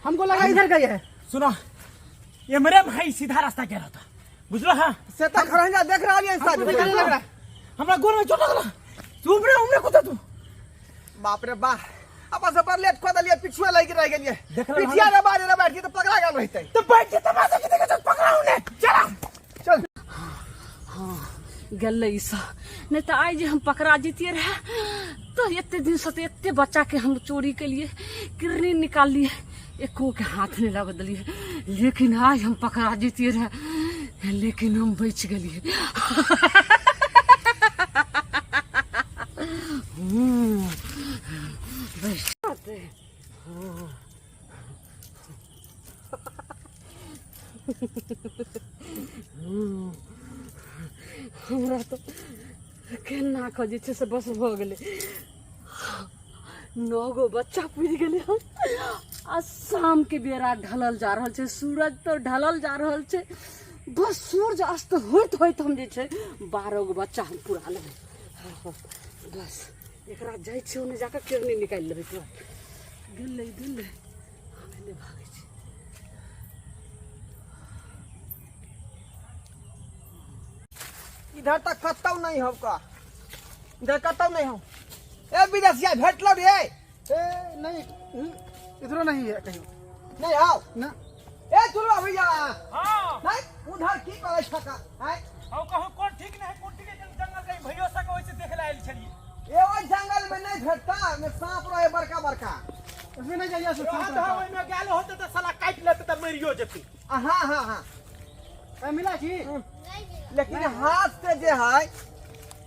हमको लगा इधर गई है। सुनो, एमरे में है, सीधा रास्ता के रहता, बुझलो? हाँ। से तऽ खरंजा देख रहल ये हमको साथ। देखने लग रहा है। हमरा गोर में चोट लगला। तू उमरे उमरे कुत्ता तू। बाप रे बा, अपन सब पर लेट कऽ देलियै, पिछुए लागि रहि गेलियै। देख रहल। पिठिया रे बारे रे बैठ के तऽ पकड़ा गेल रहितै। तो बैठ के तमाशा के देखे, पकड़ा उन्हें, चला। चल। हाँ, गेलै ई सब। नहि तऽ आइ जे हम पकड़ा जैतियै रहए तऽ एते दिनसँ तऽ एते बच्चाके हम चोरी केलियै, किरनी निकाललियै, एको के हाथ नहि लगऽ देलियै, लेकिन आइ हम पकड़ा जैतियै रहए, लेकिन हम बचि गेलियै। बचि। हमरा तऽ केना कऽ जे छै से बस भऽ गेलै। 9 गो बच्चा पुरि गेलै हन आ शामके बेरा ढलल जा रहल छै, सूरज तऽ ढलल जा रहल छै। बस सूर्य अस्त होइत होइत हम जे छै 12 गो बच्चा हम पूरा लेबै। बस एकरा जाइ छियै, ओन्ने जाकऽ किरनी निकालि लेबै तुरंत। गेलै गेलै, हम एन्ने भागै छी। इधर तक कतौ नहीं हो का, इधर कतौ नहीं हो। ए विदेशिया, भेटलो रे? ए नहीं, इधरो नहीं है कहीं। नहीं आओ ना। ए चलो भैया। हाँ। नहीं, उधर की करे छका हैं? हम कहूँ कोन ठीक नहीं, कोन ठीक है, जंगल कहीं भइयो सके, वैसे देखे ला आयल छलियै। ए ओइ जंगल में नहीं भेटता, में सांप रहे बड़का बड़का। उसमें नहीं जाइए, रहत है, ओहिमे गेल होते तऽ साला काटि लेते तऽ मरियो जेती। हाँ हाँ हाँ। ए, मिला छी? लेकिन हाथ से जे है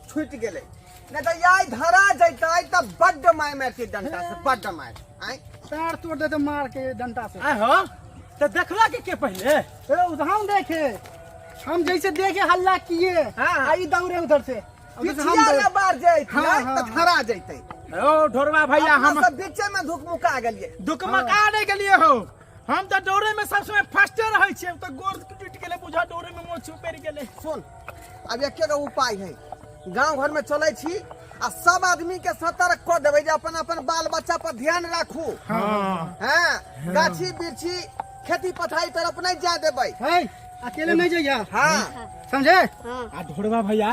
छूट गेलै, नहीं तो याई धरा जैतै तऽ बड्ड मार मारती डंटा से, बड्ड मार आँय। पैर तोड़ देते मार के डंटा से। आय हो, तऽ देखला के पहिले? ए उधर हम देखे, हम जैसे देखे हल्ला किए। हाँ। आई दौड़े उधर से, उधर से हम पिछिया दौड़े। रे बार जैतियै हाँ, हाँ, तऽ हाँ। धरा जैतै। ओ ढोरबा भैया, अपना हम सब बीचे में धुकमुका गेलियै। दुकमका नहि गेलियै हो, हम तऽ दौड़े में सब समय फर्स्टे रहै छियै, तऽ गोर टूटि गेलै बुझा, दौड़े में मोछ पड़ि गेलै। सुन, आब एके गो उपाय है, गांव घर में चलै छी आ सब आदमी के सतर्क कऽ देबै जे अपन अपन बाल बच्चा पर ध्यान राखू। हाँ। हाँ, गाछी बिरछी खेती पथारी तरफ नहीं जाय देबै। है, अकेले नहीं जाइए। हाँ। समझे? आ ढोरबा भैया,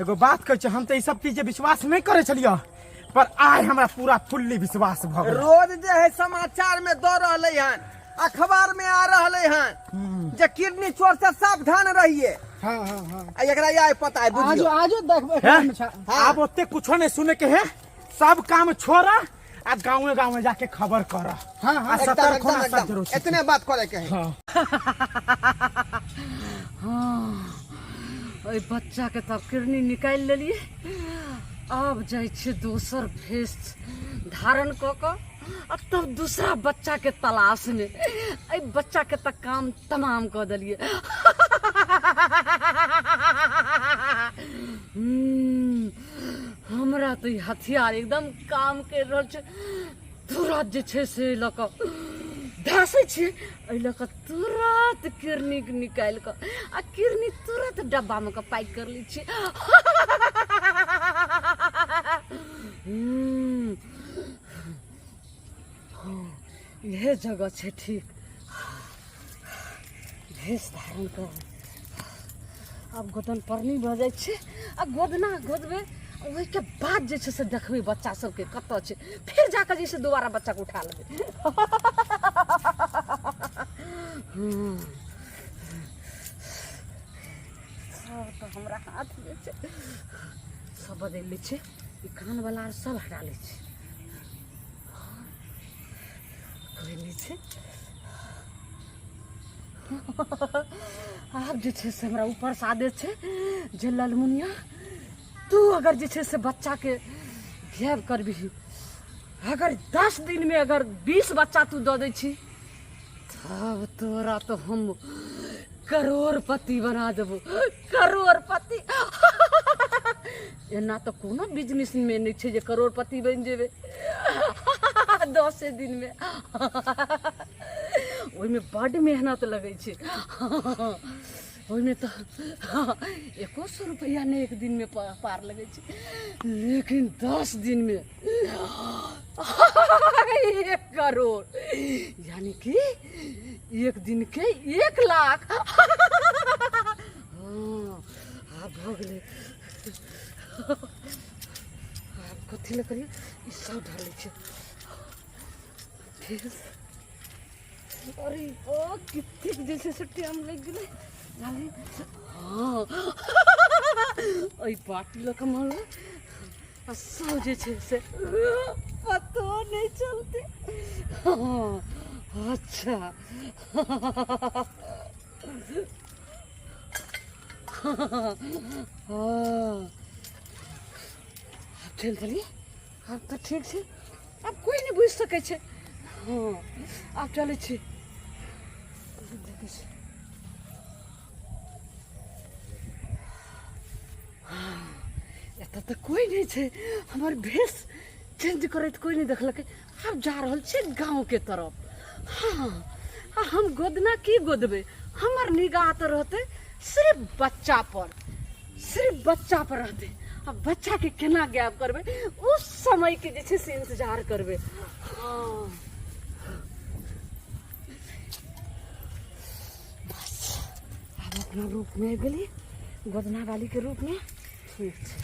एगो बात कहै छी, हम तऽ ई सब चीज विश्वास नहि करै छलियै, पर आइ हमरा पूरा फुल्ली विश्वास भऽ गेल। रोज जे है समाचार में दऽ रहलै हन, अखबार में आ रहलै हन जे किडनी चोर से सावधान रहिए। हाँ हाँ हाँ। आ एकरा याय पता है, आजो बुझियो। आजो देखबै हैं? अखबार में छा। हाँ। आब ओते कुछो नहीं सुने के है, सब काम छोड़ा आ गाँवे गाँवे जाके खबर कर। हाँ, हाँ। आ एकदम, सतर्क एकदम, होना सब एकदम। जरूरी। इतने बात करे के है। हाँ। हाँ, ओहि बच्चाके तब किरनी निकालि लेलियै। आब जाइ छियै दोसर भेष धारण कऽ कऽ आ तब दूसरा बच्चाके तलाशमे। एहि बच्चाके तऽ काम तमाम कऽ देलियै। हमरा तऽ ई हथियार एकदम काम करि रहल छै। तुरत जे छै से एहि लऽ कऽ धसै छियै, एहि लऽ कऽ तुरत किरनी निकालि कऽ आ किरनी तुरत डब्बामे कऽ पैक कर लै छियै। हँ, इहे जगह छै ठीक भेष धारण कर। आब गोदन परनी भऽ जाइ छै आ गोदना गोदबै, ओहिके बाद जे छै से देखबै बच्चा सबके कतऽ छै, फेर जाकऽ जे छै दोबारा बच्चाके उठा लेबै। सब तऽ हमरा हाथ जे छै सब बदलि लै छै, ई कानवला आर सब हटा लै छै, कोइ नहि छै। आब जे छै से हमरा ऊपरसँ आदेश छै जे ललमुनिया, तू अगर जे छै से बच्चाके गायब करबिही, अगर 10 दिनमे अगर 20 बच्चा तू दऽ दै छी, तब तोरा तऽ हम करोड़पति बना देबो, करोड़पति। एना तऽ कोनो बिजनेसमे नहि छै जे करोड़पति बनि जेबै 10 दिनमे, ओहिमे बड्ड मेहनत लगै छै। ओहिमे तऽ एको सए रुपैआ नहि एक दिनमे पार लगै छै, लेकिन 10 दिनमे 1 करोड़, यानी कि एक दिन के 1 लाख। हँ, आब भऽ गेलै। आब कथी लए करियै? ई सब ढालै छै फेर। अरे ओ कतेक जे छै से टाइम लागि गेलै। हँ, एहि बाटी लऽ कऽ मारबै आ सब जे छै से पतो नहि चलतै। हँ, अच्छा, हँ, आब चलि देलियै। आब तऽ ठीक छै, आब कोइ नहि बुझि सकै छै। हँ, आब चलै छी, देखै छी। हँ, एतऽ तऽ कोइ नहि छै। हमर भेष चेंज करैत कोइ नहि देखलकै। आब जा रहल छै गाँवके तरफ। हँ, आ हम गोदना की गोदबै? हमर निगाह तऽ रहतै सिर्फ बच्चा पर, सिर्फ बच्चा पर रहतै। आ बच्चाके केना गायब करबै, उस समयके जे छै से इंतजार करबै। हँ, बस आब अपना रूपमे आबि गेलियै, गोदना वालीके रूपमे। ठीक छै।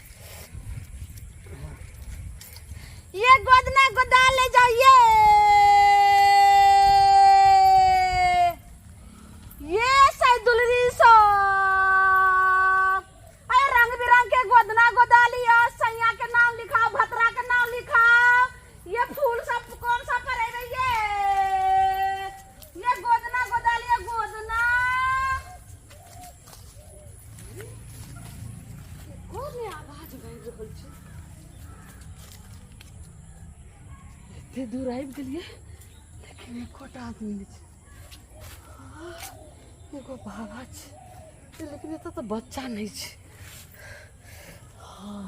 ये गोदना गोदा ले जाइए, ये साई दुलरी सब। अरे रंग बिरंग के गोदना गोदा लिया, सैया के नाम लिखाओ, भतरा के नाम लिखाओ। ये फूल सब कौन सा पड़ेगा? ये गोदना गोदा लिया, गोदना। कोन आवाज बाजि रहल छै? एते दूर आबि गेलियै लेकिन एकोटा आदमी नहि छै। एगो बाबा छै, लेकिन एतऽ तऽ बच्चा नहि छै। हँ,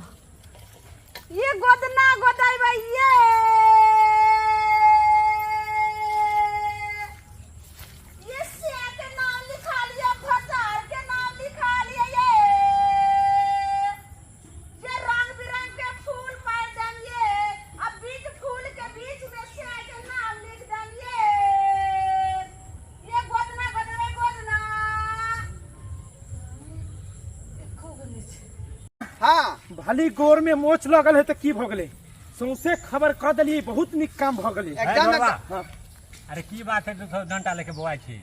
ये गोदना गोदैबै, ये सिया के नाम लिखा लिया, भसार के नाम लिखा लिया। ये रंग बिरंग के फूल पार देम, ये अब बीच फूल के बीच में सिया के नाम लिख देम। ये गोदना गोदबै, गोदना। एको गो नहि छै। हाँ। भली गोर में मोच लगल है तऽ की भऽ गेलै? सौंसे खबर कऽ देलियै, बहुत नीक काम भऽ गेलै। एकदम। बाबा। हाँ। अरे की बात है, तू सब डंटा लेके बौआइ छी?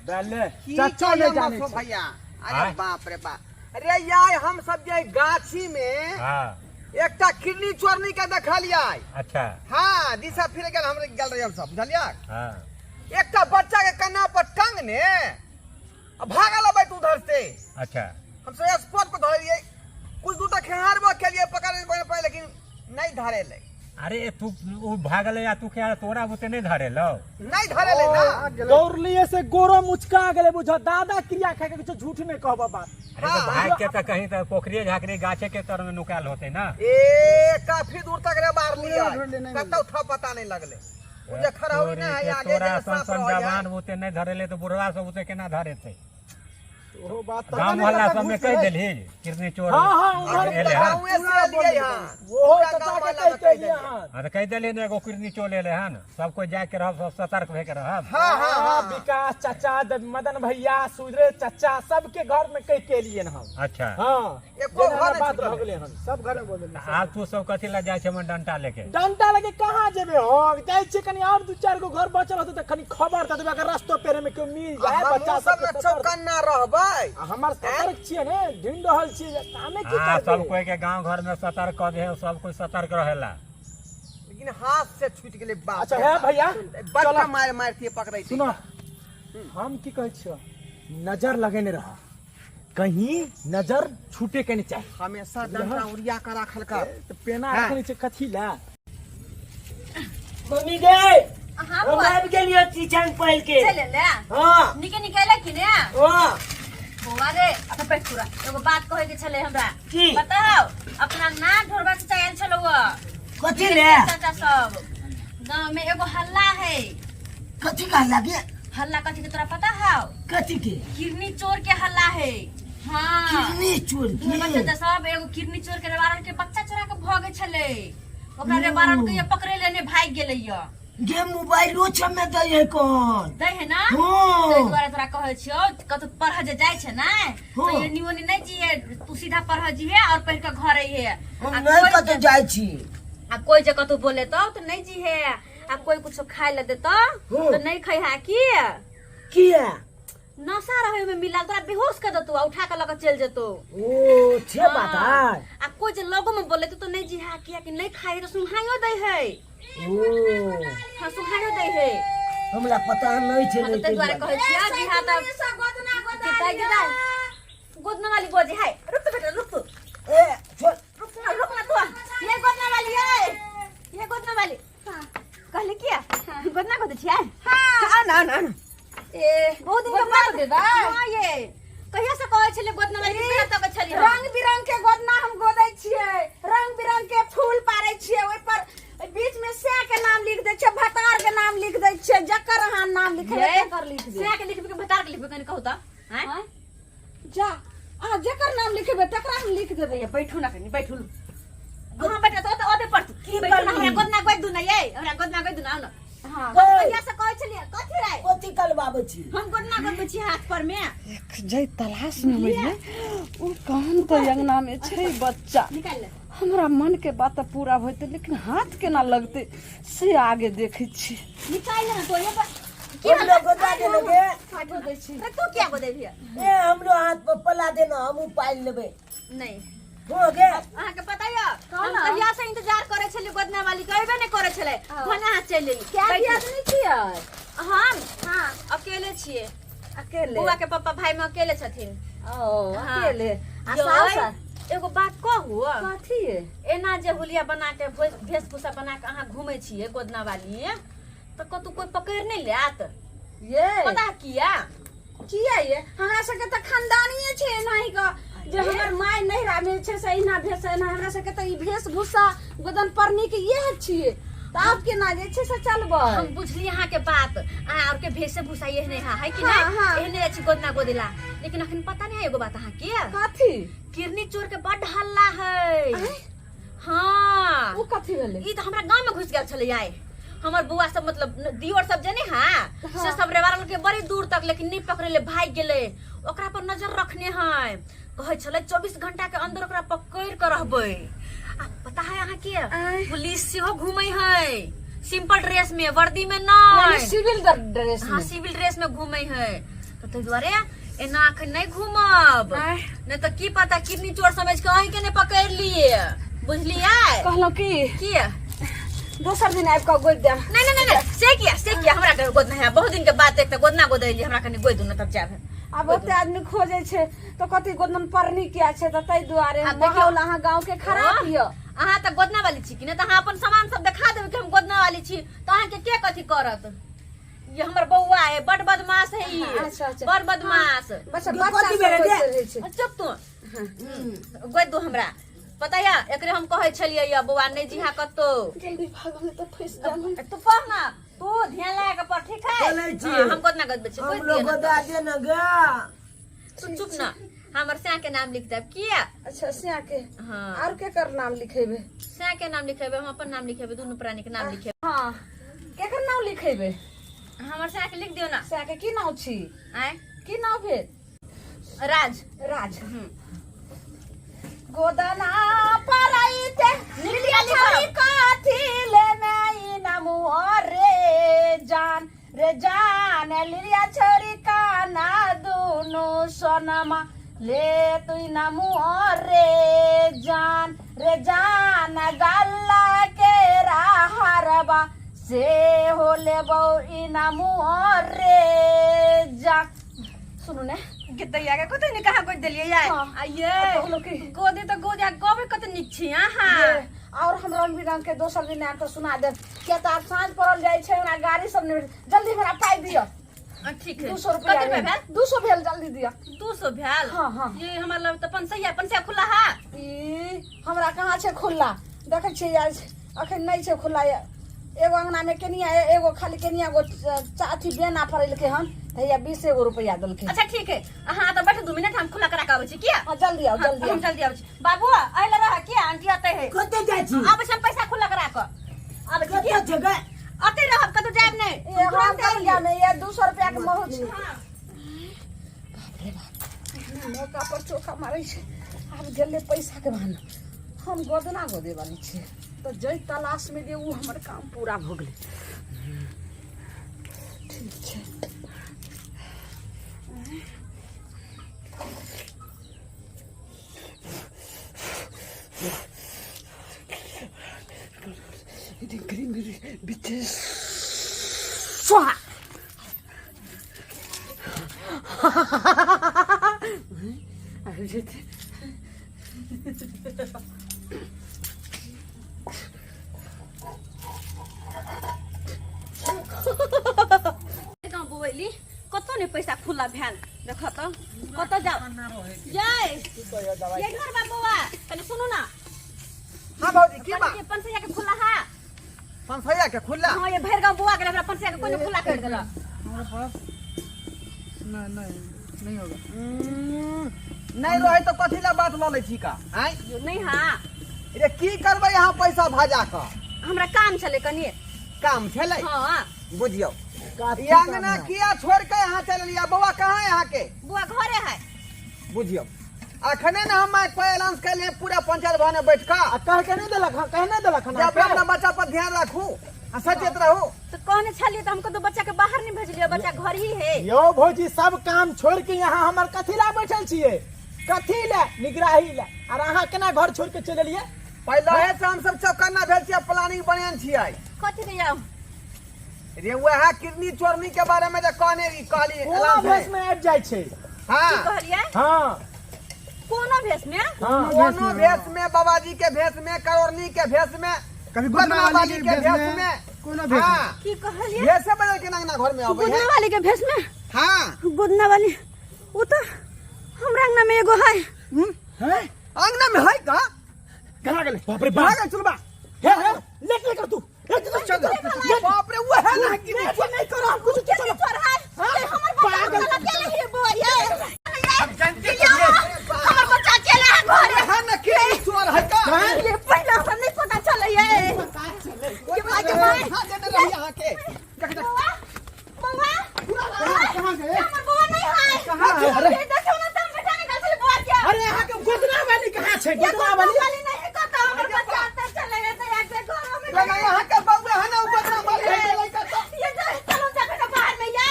बले की चाचा कहिया नहि जानै मसो छै। भैया, अरे आँय? बाप रे बाप। अरे यार, हम सब जे गाछी में हाँ एकटा किडनी चोरनी के देखलियै। अच्छा। हाँ, दिशा फिर गेल, हम गेल रहियै हम सब, बुझलियै? हाँ। एकटा बच्चा के कन्ना पर टांगने आ भागल अबैत उधर से। अच्छा। हम सब स्पॉट पर धरलियै, कुछ दूर तक खेहारबो केलियै, पकड़ नहीं पाए, लेकिन नहीं धरेलै। अरे तू उ भागले या तू क्या तोरा बुते नहीं धरेलो? नहीं धरेलै ना। दौड़लिए से गोरो मुचका गेलै, बुझ दादा क्रिया खा के किछु झूठ नहि कहब बात। अरे तो हाँ, भाग के तो कहीं तो पोखरिये झाकरी गाछे के तर में नुकायल होते ना। ए काफी दूर तक रे मार लिया, पूरा ढूंढ नहीं। कतौ था पता नहीं लगले। उ जे खड़ाउरी ना है तोरी के आगे तोरा जे सन साफ सन रहै है। जवान बुते नहीं धरेले तो बुढ़वा सब बुते केना धरेते? ओहो बात तऽ गांव नहि मोहल्ला कतऽ सब में घुस कह गेलै। देलही कितने चोर हाँ, हाँ, उधर एले हन? गाँवे से एलियै हन। ओहो पूरा चाचा गाँव के वाला कहि के के कहि एलियै देलियै। हन। हाँ, तो कह देलही ने एगो किरनी चोर एले हन, सब कोई जाके के रहब, सब सतर्क भए के रहब। हाँ हाँ हाँ, हाँ। विकास चाचा, मदन भैया, सुरेश चाचा, सबके घर में कहि के एलियै हन। अच्छा। हाँ। एको जेना घर नहि बात छूटल। भऽ गेलै हन, सब घर में बोल देलियै। आब तू सब कथी लए जाइ छै हमर डंटा लेके? डंटा लगे कहाँ जेबे? हम जाइ छियै, कनि और दू चारि गो घर बचल होतै तऽ कनि खबर दऽ देबै, अगर रस्तो पेरे में केओ मिल जाए। हमहूँ बच्चा सब सबके ने सतर्क। चौकन्ना रहबै। आ हमर सतर्क छियै ने, ढूंढि रहल छियै जे कामे की हाँ, करबै। सब कोई के गांव घर में सतर्क कऽ दे, सब कोई सतर्क रहेला। लेकिन हाथ से छूट गेलै बाप अच्छा रे है बाप। भैया, बड्ड चलो। मारि मारितियै पकड़ै। सुनो, हम की कहै छियौ, नजर लगेने रह, कहीं नजर छूटे के नहीं चाही। हमेशा डंटा उड़िया के राखल कर। तऽ पेना हाँ। रखने छै कथी ला? मम्मी गे, हाँ हम बौआ। आबि गेलियो चिचन पहिल के। चल ले। हाँ। निके निके कि ने? हाँ। बौआ रे, अच्छा पेट पूरा। एगो बात कहे के छले हमरा। की? बताओ, अपना ना ढोरबा चाचा आयल छलो। कथी रे? चाचा सब गांव में एगो हल्ला है। कथी कहला गे? हल्ला कथी के तोरा पता हौ? कथी के? किडनी चोर के हल्ला है। हाँ, किडनी चोर के के? बच्चा सब एगो किडनी चोर के रेवारन के बच्चा चोरा के भगे छलै, ओकरा रेवारन के ये पकड़े लेने भाग गेलै। ये गे मोबाइलो छमे दै है कौन? दै है ना। हाँ। ताहि दुआरे तोरा कहै छियौ, कतौ पढ़ जे जाइ छै ने हाँ। तऽ एनी ओनी नहि जिहे तू, सीधा पढ़ जिहे और पढ़ के घर अइहे। हम आ नहीं कोइ कतौ जाइ छी। आ कोइ जे कतौ बोले तो नहि जिहे, आ कोइ कुछो खाय ले देतो हाँ। तो नहि खैहा। की? किया? नशा रहे में मिलल, तोरा बेहोश कर देतो आ उठा के लऽ के चलि जेतो। ओ छे बात है। आ कोइ जे लगो में बोले तो नहि जिहा, किया कि नहि खाइ तो सुहाइयो दै है। ओ हाँ, सुहाइयो दै है। हमरा पता नहीं छे। हाँ, तऽ ताहि दुआरे कहै छियै जिहा तऽ दाइ गे दाइ, गोदना वाली बजे है। रुक तो बेटा, रुक तू। ए छोड़। रुक ना, रुक ना तू। ये गोदना वाली है, ये गोदना वाली। कहली किया गोदना गोदे छियै? हाँ, ना ना ना, ए बहुत दिन के बाद देबै। हाँ, ये कहिया से कहै छलै गोदना वाली के, कहिया तक छलियै हम? रंग बिरंग के गोदना हम गोदै छियै, रंग बिरंग के फूल पारै छियै, ओहि पर बीच में सै के नाम लिख दै छियै, भतार के नाम लिख दै छियै। जकर अहाँ नाम लिखेबै ये, तकर लिख देब। सैं के लिखबै कि भतार के लिखबै, कनि कहू तऽ आँय? आँय? जा, अहाँ जेकर नाम लिखेबै तकरा हम लिख देबै। ये बैठू ना कनि, बैठू। हाँ बेटा, तो ओते पर तू की बैठू ना। करबी? हमरा गोदना गोद दू ना, ये हमरा गोदना गोद दू ना, आउ ना। हाँ। कहिया से कहै छलियै, कथी रे? कथी कलबाबै छी? हम गोदना गोदबै छी हाथ पर में। जै तलाश में होइए ओ कौन तऽ अंगना में छै बच्चा। निकाल ले। हमरा मन के बात तऽ पूरा होते, लेकिन हाथ केना लगते से आगे देखै छी। निकाल ले ना तो ये पर की हमरो गोदा देने गे। गोदै छी। अरे, तू किया गोदै भी? ए हमरो हाथ पर पला देना, हमहूँ पालि लेबै। नहीं। हो गे। अहाँके पता यऽ, हम कहिया से इंतजार करै छलियै गोदना वाली के, अयबे नहि करै छलै, भने अहाँ चलि एली। क्या बैठू। आदमी छियै? हम अकेले छियै। अकेले? बौआ के पप्पा भाई में अकेले छथिन। ओ हाँ। अकेले आ यौ, सास? एगो बात कहू? कथी? एना जे हुलिया बना के, वेशभूषा बना के अहाँ घूमै छियै गोदना वाली, तऽ कतौ कोई पकड़ि नहि लेत? ये पता किया? किया ये? हमरा सबके तऽ खानदानिये छै एनाही के, जे हमर माय नैहरा में छै से एहिना भेष एना। हमरा सबके तऽ ई वेशभूषा गोदन परनी के इएह छियै, तऽ आब केना जे छै से चलबै? हम बुझली अहाँ के बात, अहाँ और के वेशभूषा एहने है, है कि हाँ, नहीं? हाँ। एहने अछि गोदना गोदेला, लेकिन अखन पता नहीं है एगो बात अहाँ के? कथी? किरनी चोर के बड हल्ला है। हाँ। ओ कथी भेलै? ई तऽ हमरा गांव में घुस गेल छलै आइ। हमर बौआ सब, मतलब दियोर सब जे नहीं है, से सब रेवारल के बड़ी दूर तक, लेकिन नहीं पकड़ेले, भाग गेलै। ओकरा पर नजर रखने है, कहै छलै 24 घंटा के अंदर ओकरा पकड़ के रहबै। आ पता है अहाँ के? आँय? पुलिस सेहो घूमै है सिंपल ड्रेस में, वर्दी में यानी नहीं। सिविल ड्रेस हाँ में? सिविल ड्रेस में घूमै है, तऽ ताहि दुआरे एना अखन नहीं घूमब। आँय? नहीं तऽ की पता किडनी चोर समझ के अहीं के नहीं पकड़ लिए, बुझलियै? कहलहुँ की, की? दोसर दिन आबि कऽ गोदि देब। नहीं नहीं नहीं नहीं, से किया, से किया? हमरा के गोद नहीं है, बहुत दिन के बाद एक गोदना गोदैली, हमरा कनि गोद दू ना तब जाब। आब ओते आदमी खोजै छै तऽ कथी गोदन परनी किया छै, तऽ ताहि दुआरे। आब देखियौ। माहौल अहाँ गाँव के खराब यऽ। अहाँ तऽ गोदना वाली छी कि नहि, तऽ अहाँ अपन सामान सब देखा देबै कि हम गोदना वाली छी, तऽ अहाँके के कथी करत? ये हमर बौआ है, बड बदमाश है ई। अच्छा, अच्छा। बड बदमाश। बच्चा गे, बच्चा कथी सब भेलै होइत गे? रहै छै। चुप तू, गोद दू। हमरा पता यऽ, एकरे हम कहै छलियै यऽ बौआ, नहि जिहा कतौ। जल्दी भागल नहि तऽ फँसि जायब। तू पढ़ ना, तू ध्यान लगा के पढ़, ठीक है? चलै छी। हाँ, हम गोदना गोदबै छी, गोद हमरो दिअ ना। गोदा देने गे। तू चुप ना, हमर स्या के नाम लिख देब किया? अच्छा, सिया के? हाँ। आर केकर नाम लिखेबै? स्या के नाम लिखेबै, हम अपन नाम लिखेबै, दुनू प्राणी के नाम लिखेबै। हाँ, केकर नाम लिखेबै? हमर स्या के लिख दियौ ना। सिया के की नाम छी? आँय? की नाम भेल? राज। राज। गोदना परैते लिखिया लिखब। कथी लेने नमो रे जान रे जान, लिलिया छोरी काना दुनु सोनमा ले तुई नमो रे जान रे जान, गल्ला के हरबा से हो लेबौ ई नमो रे जान। सुनू ने। गे दैया के कते नीक अहाँ गोदि देलियै यार। हाँ। आ ये कहलहुँ की? गोदे तऽ गोदे आ गबै कते नीक छी अहाँ। ये, और हम रंग बिरंग के दोसर दिन आबि कऽ सुना देब, किया तऽ आब साँझ पड़ल जाइ छै, हमरा गाड़ी सब नहि भेट। जल्दी हमरा पाइ दिअ। ठीक है। 200 रुपया। कते रुपया भेल? 200 भेल, जल्दी दिअ। 200 भेल? हाँ, हाँ। ये हमर लग तऽ 500, 500 खुला है। ई हमरा कहाँ छै खुल्ला? देखै छियै यार, अखन नहि छै खुल्ला। एगो अंगना में केनिया एगो खाली केनिया गो अथी बेना फरेलकै हन तऽ हैया 20 गो रुपैआ देलकै। अच्छा ठीक है, अहाँ तऽ बैठू 2 मिनट, हम खुला करा के आबै छी। किया? हाँ, जल्दी आओ, जल्दी हम आओ। जल्दी आबै छी। बाबू अइला रह किया आंटी अतै है। कतऽ जाइ छी? आबै छी हम पैसा खुला करा के आबै छी। कतऽ किया? छै गे? अतै रहब, कतौ जायब नहि। ए, हम कहिया नहि, ये 200 रुपया के महु छै। बाप रे बाप, मौका पर चोखा मारै छै। आब गेलै पैसा के बहाना, हम गोदना गोदे वाली छियै, तऽ जै तलाश में जे उ हमर काम पूरा भऽ गेलै। ठीक छै। स्वाहा। आबि जेतै। गाँव बौएली कतौ नहि पैसा खुला भेल। देख तऽ कतऽ जाउ जय ये घर बा। बौआ कनि सुनू ना। हाँ भौजी, की बात? कनि पंसैया के खुला हा। पंसैया के खुला? हाँ, ये भरि गाँव बौआ गेल, हमरा पंसैया के कोनो खुला कर देलक। हमरा पास नहीं, नहीं नहीं होगा। नहीं रहे तो कथी ला बात लऽ लै छी का? आँय नहीं। हाँ रे, की करबै अहाँ पैसा भजा कऽ? हमरा काम छलै कनि। काम छलै? हाँ। बुझियौ, काफी ई अंगना काम है। किया छोड़ के यहाँ चल लिया? बौआ कहाँ है अहाँ के? बौआ घरे है। बुझियौ, अखने ने हम माइक पर ऐलान कैलियै पूरा पंचायत भवन में बैठ कऽ। आ कह के नहीं देलक हन, कह नहीं देलक हन जे अपना अहाँके? अपना बच्चा पर ध्यान राखू आ सचेत रहू। तऽ कहने छलियै तऽ हमको तो बच्चा के बाहर नहीं भेजलियै, बच्चा घर ही है। यौ भौजी, सब काम छोड़ के यहाँ हमर कथी ला बैठल छियै? कथी ला निगराही ला? आर अहाँ केना घर छोड़ के चलि एलियै? पहिले से हम सब चौकन्ना भेल छियै, प्लानिंग बनेने छियै। कथी के यौ? रे वएह किडनी चोरनी के बारे में जे कहने रही, कहली कोनो ऐलान भेष भेल। में आबि जाइ छै। हाँ। की कहलियै? हाँ। कोनो भेष में? हाँ। कोनो भेष में, बाबाजी के भेष में, करोड़नी के भेष में, कभी गोदना गोदना वाली के भेष में, कोनो भेष में। हाँ। की कहलियै? भेषे बदल के अंगना घर में अबै है। गोदना वाली के भेष में? हाँ। गोदना वाली ओ तो हमरा अंगना में एगो है। हैं? अंगना में है का? कहाँ गेलै? बाप रे बाप। कहाँ गेल चुलबा? हे हे, लेट लेट कर तू। लेट लेट चल। लेट। बाप रे, वो है ना कि नहीं नहीं करो, हम कुछ चलो। चोर है। हाँ? हमर बच्चा पागल। चला के ले बौआ ये। अब जानते हमर बच्चा चले है घरे। है ना कि चोर है का? ये पहला हमरा नहीं पता चले ये। के माय हां देने रही अहाँ के। बौआ, बौआ, कहाँ गए? हमर बौआ नहीं है। कहाँ है? अरे। ये देखियौ ना, तऽ हम बैठा निकाल छलै बौआ के। अरे अहाँ के गोदना वाली कहाँ छै? ये गोदना वाली? वाली नहीं है कतौ, हमर बच्चा अंदर चले गए तऽ एक बेर घरो में लगा यहाँ के बउआ है ना, उ बदना मारी है के लइका तो। ये जो चलो जाके ना बाहर में ये।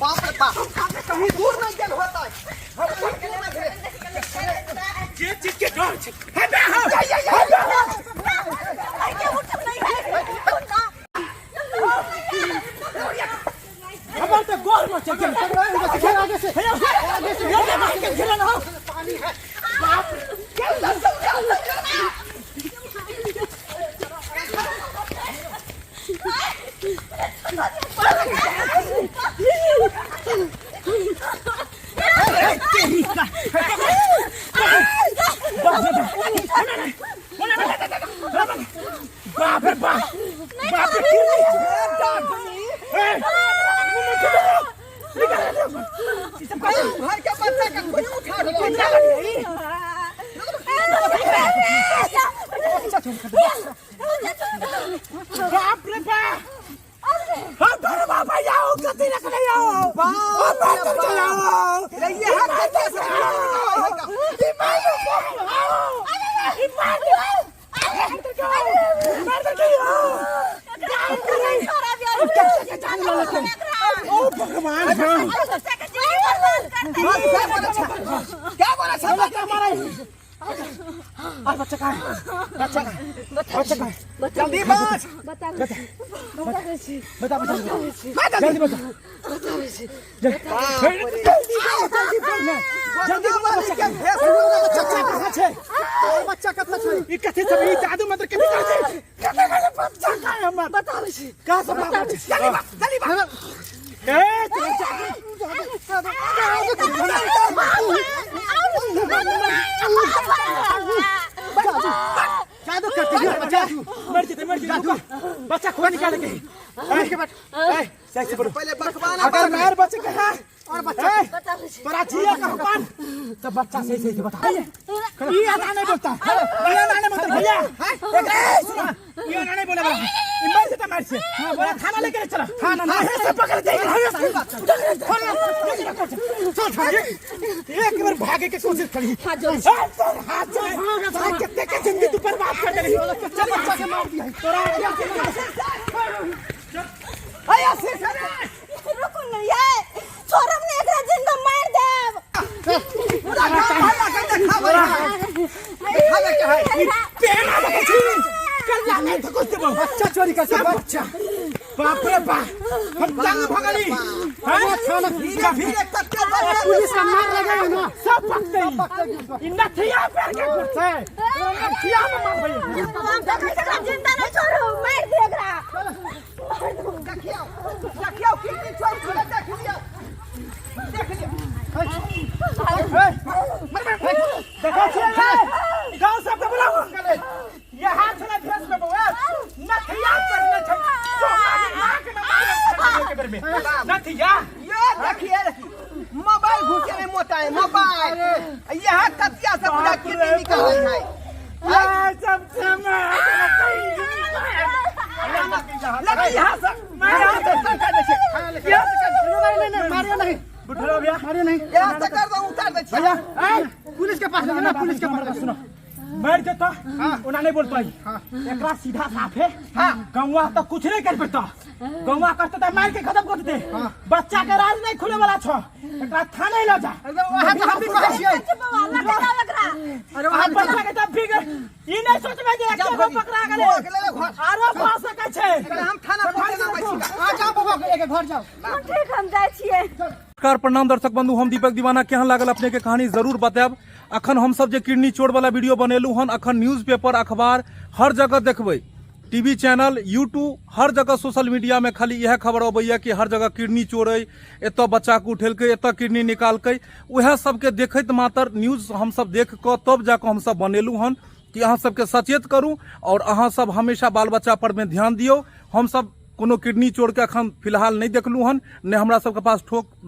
बाप रे बाप, कहीं दूर नहीं गेल होता है। हम कहीं दूर नहीं गेल। जे चीज के डर छै। हे बे हो। हे बे हो। हमर तऽ गोर में चल गेल। आगे से, आगे से, हे बे के घेरल हो। बाप रे बाप, बाप रे, किरनी। ए, ई सब कथी? घर के बच्चा के कोई उठा लो। कितना लगी? बाप रे बाप, हम तोरे बाप आओ, कथी रखले आओ? बाप बाप रे रे बाप। आओ। रे ये है कथी से है का? ई मार दो, आओ। ई मार दो। मार दो के आओ। बाप रे। अब कैसे के जान ललके? ओ भगवान, हाँ। हाँ, क्या बोला छा? क्या बोला छा? बच्चा मारा और बच्चा कहाँ है? बच्चा कहाँ है? बच्चा कहाँ है? जल्दी बच। बता बता जल्दी बता, जल्दी जाओ, जल्दी बोल ना, जल्दी बोल। वाली बच्चा के भेष बच्चा कहाँ छै? बच्चा कतऽ छै? ई कथी सब, ई जादू मंत्र कथी करै छै? कथी करै छै? बच्चा कहाँ है हमर? बताबै छी। कहाँ सब बताबै छै? जल्दी बच, जल्दी बच। ए तोरा जादू जादू करते हैं बच्चा, मर जेतै, मर। मर गेल रुको। बच्चा खोज निकाले के ए, के बैठ ए सही से बोलो पहले बकवाना अगर मार बचे के है और बच्चा ए, तोरा जिया का हुकान तो बच्चा सही सही से बता ये आना नहीं बोलता ये आना नहीं बोलता भैया ए, सुनो ये आना नहीं बोला बड़ा ई मर से मार से बोला थाना लेके चला थाना ना है से पकड़ जाएगा थाना चल थाना एक बार भागे के कोशिश करी हाथ जोड़ हाथ जोड़ तोरा कितने के जिंदगी तू बर्बाद कर देली चल बच्चा के मार दिया तोरा अया से रुकू न ये छोड़ब ने एकरा जिंदा मार देब पूरा गांव हल्ला कर देखाबै है देखाबै के है पेना लगे छी कल्ला नहीं तो कुछ देबो बच्चा चोरी कर सब बच्चा बाप रे बाप हम तंग भगली हैं थाना धीरे धीरे कत्ते बच्चा पुलिस का मार लगेगा ना सब पकते इ नथिया पैर के कुर्से नथिया में मार भई हम देखै छी एकरा जिंदा नहीं छोड़ू मार दे एकरा देखियो देखियो किडनी चोर छलै देख लियो देख लियो देखो छी गांव सब के बुलाओ यहाँ छला भेस में बउआ नथिया करने छै सोना के नाक में मारे के बेर में नथिया ये देखिए देखिए मोबाइल घुसे में मोटा है मोबाइल यहाँ कतिया से पूरा किडनी निकल है ये सब समय लेकिन यहाँ से यहाँ से कर दे छै यहाँ से कर नहीं नहीं मारियो नहीं बुढ़लो भैया मारियो नहीं यहाँ से कर दो उतार दे छै भैया पुलिस के पास ले ना पुलिस के पास सुनो मर जेतो ओना नहीं बोलतो एकरा सीधा साफ है गौवा तो कुछ नहीं कर पड़ता गौवा करते तो मार के खत्म कर देते बच्चा के राज नहीं खुले वाला छो एकरा थाने ले जा वहाँ तो हम भी कहै छियै बौआ लगे जाओ एकरा अरे वहाँ बच्चा के तब भी ई नहीं सोचबे जे जा एके गो भौजी, पकड़ा गेलै बौआ के ले ले घर। आरो भऽ सकै छै एकरा हम थाना पहुंचेना छी आ जाओ बबा के लेके घर जाओ ठीक हम जाइ छियै नमस्कार प्रणाम दर्शक बंधु हम दीपक दीवाना केहन लागल अपने के कहानी जरूर बतायब अखन हम सब जे किडनी चोर वाला वीडियो बनेलू हन अखन न्यूज़ पेपर अखबार हर जगह देखबै टीवी चैनल यूट्यूब हर जगह सोशल मीडिया में खाली इएह खबर अबैया कि हर जगह किडनी चोर अइ एतऽ बच्चाके उठेलकै एतऽ किडनी निकालकै उएह सबके देखैत मात्र न्यूज़ हमसब देख कऽ तब जाकऽ हमसब बनेलू हन कि अहाँ सबके सचेत करू आओर अहाँ सब हमेशा बाल बच्चा पर में ध्यान दियौ हमसब कोनो किडनी चोरके अखन फिलहाल नहि देखलहुँ हन नहि हमरा सबके पास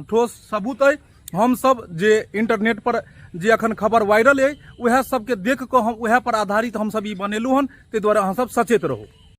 ठोस सबूत अइ हमसब जे इंटरनेट पर जे अखन खबर वायरल अइ उएह सबके देख कऽ हम उएह पर आधारित हमसब ई बनेलहुँ हन ताहि दुआरे अहाँ सब सचेत रहू।